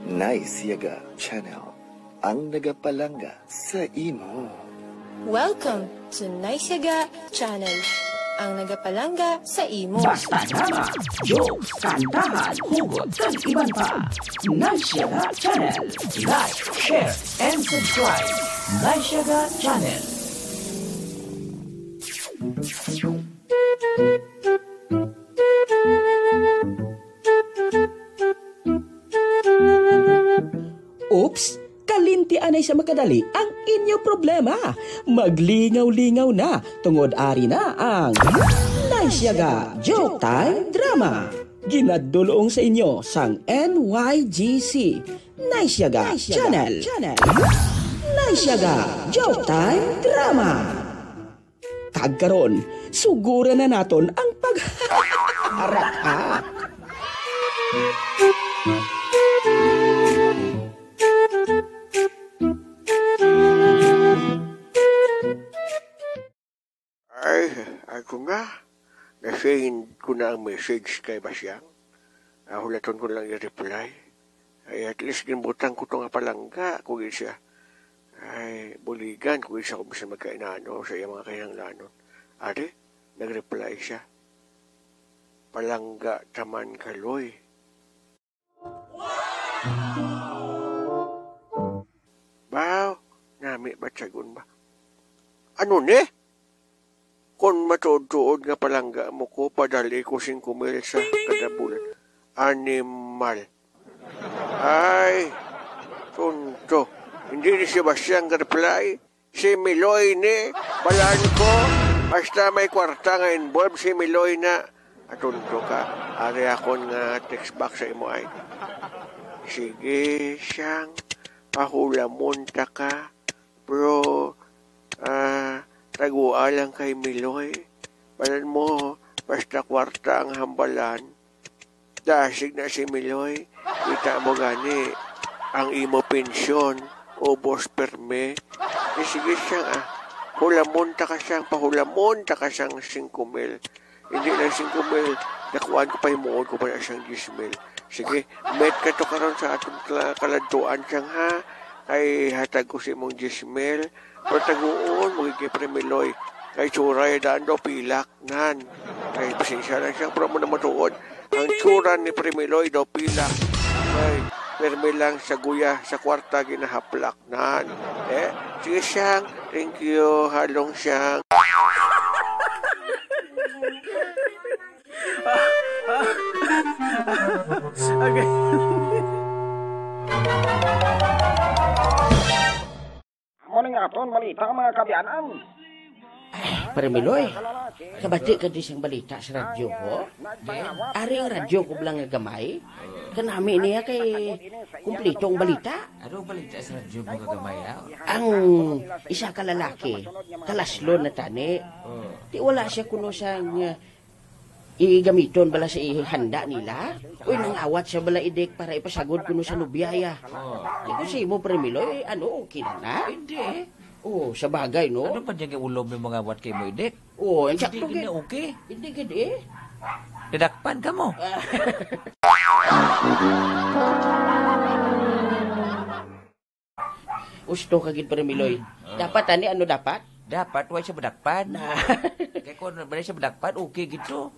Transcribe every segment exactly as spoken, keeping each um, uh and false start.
Nice Yaga Channel, ang nagapalangga sa imo. Welcome to Nice Yaga Channel, ang nagapalangga sa imo. Basta drama, jokes, kantahan, hugot, kag iban pa. Nice Yaga Channel. Like, share, and subscribe. Nice Yaga Channel. Oops! Kalinti anay sa makadali ang inyo problema. Maglingaw-lingaw na, tungod ari na ang Nice Yaga Joke Time Drama. Ginadulong sa inyo sang N Y G C, Nice Yaga Channel. Nice Yaga Joke Time Drama. Kag karon, suguran na naton ang pagharakak. Ay, ako na. Na-send ko na ang message kay Basyang. Ah, hulaton ko lang i-reply. Ay, at least ginbutang ko to nga palangga, ko gid siya. Ay, buligan ko gid siya kung bisan magkainano sa iyang mga kinahanglanon. Ari, nag-reply siya. Palangga taman kaloy. Baw, nami ba tiyagon ba? Ano ni? Kon matuod-tuod nga palangga mo ko, padali ko singko mil sa kada bulan. Animal. Ay, tonto. Hindi ni Sebastian reply. Si Miloy ni, balaan ko. Basta may kwarta nga involved, si Miloy na. Atonto ka. Ari akon nga text back sa imo ay. Sige, siyang pahulamon ta ka. Pero, ah, tagua lang kay Miloy. Balaan mo, basta kwarta ang hambalan. Dasig na si Miloy. Kita mo gani, ang imo pensyon, ubos perme. Eh, sige siyang, ah, hulamon ta ka siyang, pahulamon ta ka siyang singko mil. Hindi lang singko mil, nakuhaan ko pa, himuon ko pa na siyang diyes mil. Sige, met ka to karon sa atong kla-, kaladtuan siyang, ha? Kay hatag ko sa imong diyes mil. Pero taguon mo gid kay Pre Miloy. Kay tsuray, daan daw pilak. Nan, ay, pasensya lang siya, pero mo na matuod. Ang tsura ni Pre Miloy daw pila. Ay, permi lang sa guya, sa kwarta, ginahaplak. Nan, eh, sige siyang, thank you, halong siyang. Okay. Amo ning aton balita, mga kaabyanan. Ay, Pare Miloy, kabati ka di sing balita sa radyo ko? Ari ang radyo ko lang nga gamay. Kanami niya kay kumpleto ang balita. Ano ang balita sa radyo mo nga gamay, ah? Ang isa ka lalaki, kalaslon na tani. Oh. Di wala siya kuno sang, ah, igamiton bala sa ihanda nila? Uy, nangawat siya bala, Idik, para ipasagod kuno sa nobya ya. Oh. Di ko sa imo, Pre Miloy, ano, okay na na? Hindi. Oh, sa bagay, no? Ano pa dyan yung ulo may mga awat kay mo, Idik? Oh, ang Hindi sakto gid gid. na okay. Hindi gid eh. Nadakpan ka mo. Gusto ka gid, Pre Miloy. Mm. Dapat, ani, ano dapat? Dapat, why siya madakpan? Na. Kaya kung wala siya madakpan, okay gid to.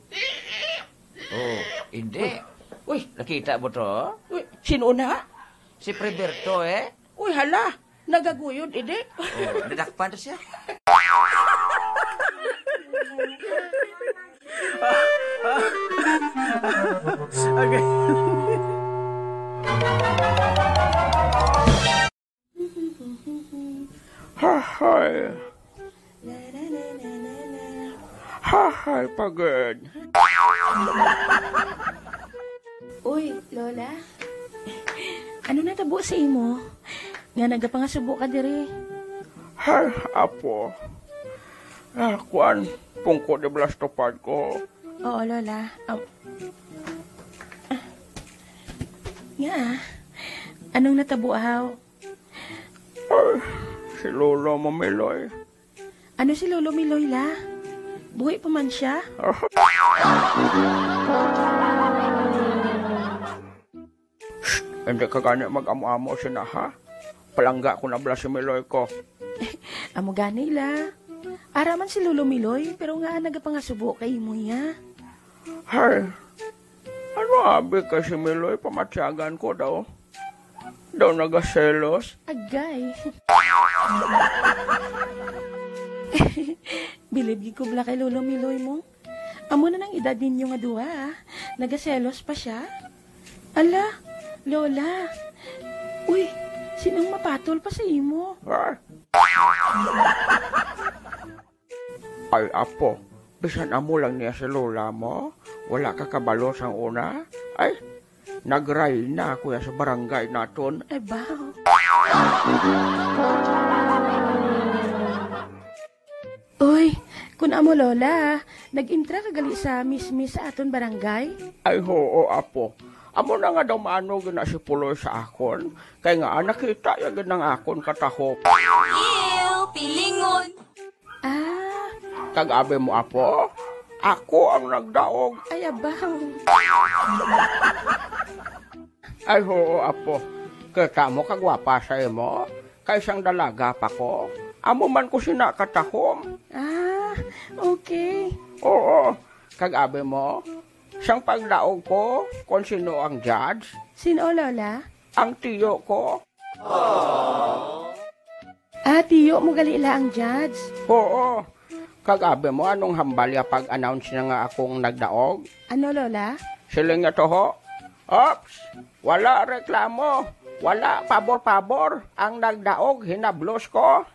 Oh, hindi. Uy. Nakita mo to? Uy, sino na? Si Preberto, eh. Uy, hala. Nagaguyod, Idik. Oh, nadakpan to siya. Okay. Hahay. Hahay, pagod. Uy, Lola. Ano natabo sa imo? Nga nagapangasubo ka diri? Hay, apo. Ah, kuan, pungko di bala sa tupad ko. Oo, Lola. Am-, ah. Nga, ah. Anong natabo, ahaw? Ay, si Lolo Mamiloy. Ano si Lolo Miloy, la? Buhi pa man siya? Shh! Hindi ka gani mag-amo-amo sina, ha? Palangga ko na bala si Miloy ko. Amo gani la. Ara man si Lolo Miloy, pero nga nagapangasubo kay imo iya. Hay, ano abi kay si Miloy, pamatyagan ko daw. Daw nagaselos. Agay. Bilib gid ko bala kay Lolo Miloy mo. Amo na nang edad ninyo nga duha, ah. Nagaselos pa sia? Ala, Lola. Uy, sinong mapatol pa sa imo? Ah. Ay, apo, bisan amo lang niya si Lola mo, wala ka kabalo sang una? Ay, nagrayna kuya sa barangay naton. Ay, baw. Uy, kun amo, Lola, nag-intra ka gali sa mismis sa aton barangay? Ay, hoo, apo. Amo na nga daw maano gina si Puloy sa akon, kay nga, ah, nakita ya gid ang akon katahop. Ew, pilingon. Ah. Kag abi mo, apo, ako ang nagdaog. Ay, abaw. Ay, hoo, apo. Kita mo kagwapa sa imo? Kay sang dalaga pa ko, amo man ko sina katahom. Ah, okay. Oo, kag abi mo, sang pagdaog ko, kon sino ang judge? Sino, Lola? Ang tiyo ko. Ah, tiyo mo gali la ang judge? Oo. Kag abi mo, anong hambal ya pag-announce na nga akong nagdaog? Ano, Lola? Siling niya to, ho? Ops! Wala reklamo! Wala pabor-pabor! Ang nagdaog, hinablos ko!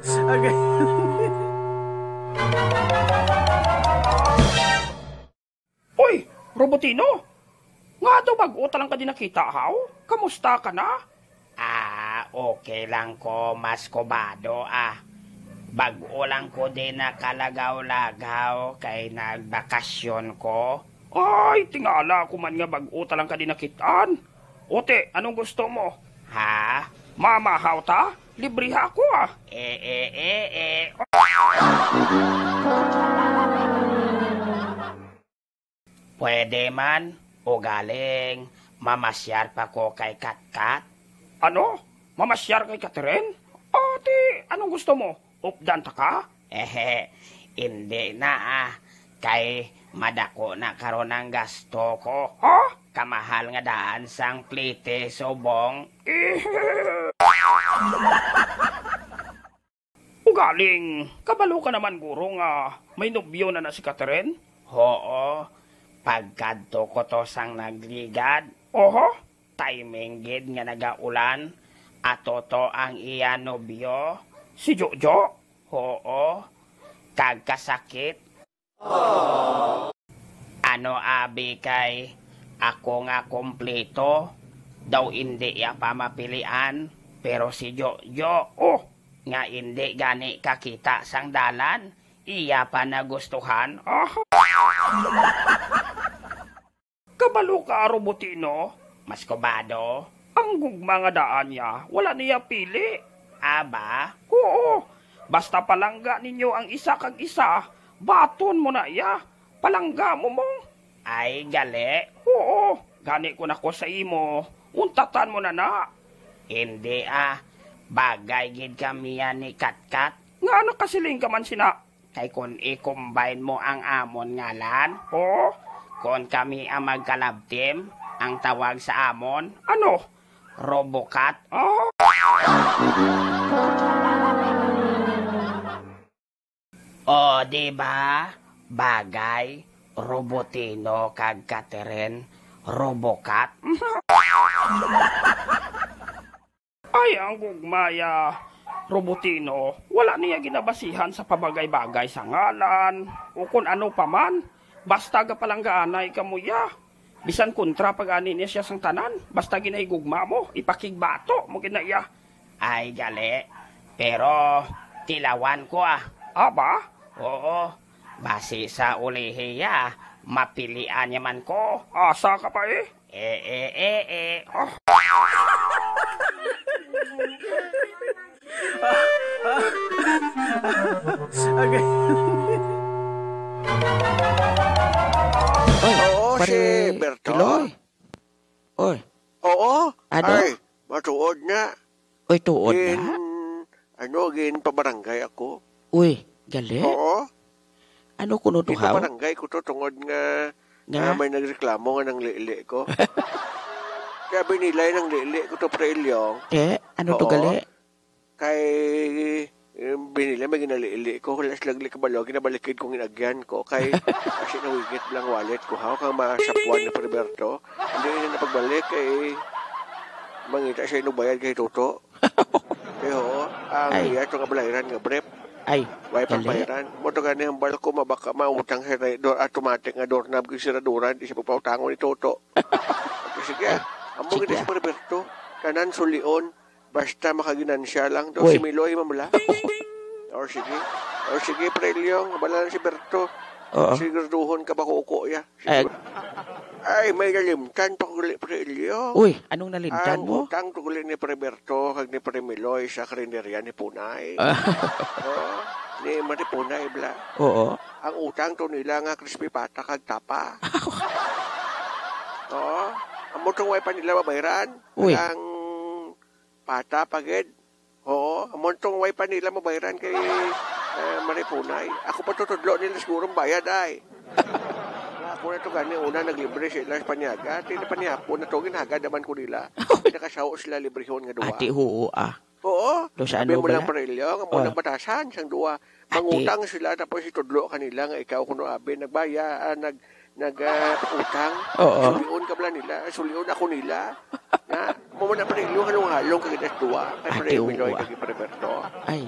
Agay. Oy, Robotino! Nga daw bag-o ta lang ka di nakita, haw? Kamusta ka na? Ah, okay lang ko, Mas Kobado, ah. Bag-o lang ko di nakalagaw-lagaw kay nagbakasyon ko. Ay, tingala ko man nga bag-o ta lang ka di nakitaan. Ote, anong gusto mo? Ha? Mamahaw ta? Libriha ako, ah. Eh, eh, eh, eh. Pwede man, ugaling mamasyar pa ko kay Katkat. Ano? Mamasyar kay Catherine? Ate, anong gusto mo? Updan ta ka? Ehe, indi na, ah. Kay madako na karon ang gasto ko. Ha? Kamahal nga daan sang plite subong. Ehe. Ugaling, kabalo ka naman, guro, nga may nobyo na na si Catherine? Hoo, pagkadto ko to sang nagligad. Oho? Timing gid nga nagaulan, ato to ang iya nobyo. Si Jojo? Hoo, kag kasakit. Ano abi kay ako nga kompleto, daw indi iya pa mapilian, pero si Jojo, oh, nga indi gani kakita sang dalan, iya pa nagustuhan. Ah. Kabalo ka, Robotino? Mas kubado. Ang gugma nga daan niya, wala niya pili. Aba? Oo. Basta palangga ninyo ang isa kag isa, baton mo na iya. Palangga mo, Mong. Ay, gali. Oo. Gani ko na ko sa imo, untatan mo na na. Hindi, ah. Bagay gid kami yan ni Katkat. Nga nakasiling ka man sina? Kay kon i-combine mo ang amon ngalan, oh, kon kami ang magka-love team, ang tawag sa amon, ano? Robocat. Oh. O, di ba? Bagay, Robotino kag Catherine, Robocat. Ay, ang gugma ya, Robotino, wala niya ginabasihan sa pabagay-bagay sa ngalan o kon ano pa man. Basta gapalanggaanay kamo ya. Bisan kontra pa gani niya siya sang tanan, basta ginahigugma mo, ipakigbato mo gid na iya. Ay, gali. Pero tilawan ko, ah. Aba? Oo. Basi sa ulihi ya, mapilian niya man ko. Asa ka pa, eh? Eh, eh, eh, eh. Oh. Agay. Oy, Oo, pare si Berto. Piloy. Oy. Oo. Ano? Ay, matuod na. Oy, tuod Gin, na? Ano, gin pabarangay ako. Uy, gali? Oo. Ano kuno to, Gin haw? Pabarangay ko to tungod nga, Nga? ah, may nagreklamo nga nang lili ko. Kaya binilay nang lili ko to, Pre Ilyong. Eh, ano to Oo. gali? Kay, eh, binili, may ginaliili ko. Wala sila gali kabalo, ginabalikid kong inagyan ko. Kay, kasi nawigit lang wallet ko, ha? Kang masapuan ni Perberto. Hindi na napagbalik, kay mangita siya inubayad kay Toto. Kay, oo, ang Ay. iya, itong kabalayran nga brief. Ay, Way pang gali. Bayaran. Mo to gani hambal ko, mabaka mautang sa do-, automatic nga doorknob kay siraduran, di siya pagpautangon ni Toto. Sige, Ay, ah. Amo sige, gid si ah. Perberto. Tanan sulion. Basta makaginansya lang to. Uy. Si Miloy, mamula. Or sige. Or sige, Pre Leong, bala lang si Berto. Oo. Siguraduhon ka ba kuko ya? Ay. Ay, may nalimtan pa ko gali, Pre Leong. Uy, anong nalimtan Ang mo? Utang to gali ni Pre Berto kag ni Pre Miloy sa karinderya ni Punay. Ah. Oo. Ni Mari Punay, bla. Oo. Ang utang to nila nga crispy pata kag tapa. Oo. Amo tong way pa nila mabayran. Uy. Ang pata pa gid. Oo, amo tong way pa nila mabayran kay, eh, Maripunay. Ako pa to tudlo nila siguro ang bayad, ay. Nga ako na to gani, una naglibre sila sa panyaga. Ti na panyapo na to, ginhagad naman ko nila. Nakasaho sila librehon nga duwa. Ati, oo, ah. Oo, Do sa sabi ano mo lang, bala? Pre Leong, amo Oh. lang batasan sang duwa. Ati. Mangutang sila, tapos itudlo kanila nga ikaw kuno abi nagbaya, ah, nag-, nag, ah, utang. Oo. Sulion ka bala nila, sulion ako nila. Na, mo na, Pre Leong, halong-halong ka gid sa duwa. Kay Pre Ati, Miloy, oo, ah. Kag Pre Berto. Ay.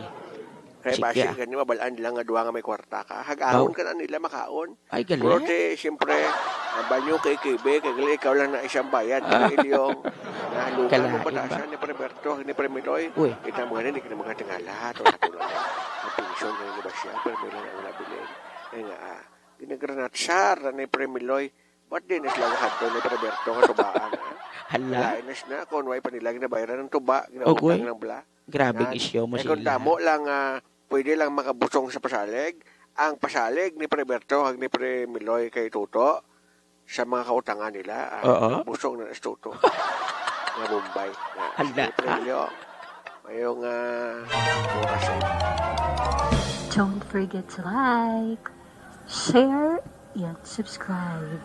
Kay Sige, basi ah. gani, mabalaan nila nga duwa nga may kwarta ka. Hag-ahon Aw. ka na nila makaon. Ay, gali. Pero ti, siyempre, ang banyo kay K B, kay gali ikaw lang na isang bayad, Ah. Pre Leong. Nahalugan mo Kalain ba? batasan ni Pre Berto, ni Pre Miloy. Uy. Kita mo gani, di ka na makatingala. Ito, ito lang. Ang pensyon na ni ba siya? Pre Miloy na wala bilin. Kaya nga, ah, ginagranat, sir, na ni Pre Miloy. Ba't di na sila kahadto ni Pre Berto katubaan, ha? Hala. Lain na sila, kung way pa nila ginabayaran ng tuba, ginautang Okay. ng bla. Grabe Yan. isyo mo Eh, kung sila. damo lang, ah, pwede lang makabusong sa pasalig, ang pasalig ni Pre Berto kag ni Pre Miloy kay Toto sa mga kautangan nila, ah, Oo. busong na si Toto. Nga Bombay. Yan. Hala, Si Pre ah. Miloy, mayong, ah, oras, eh. Don't forget to like, share, and subscribe.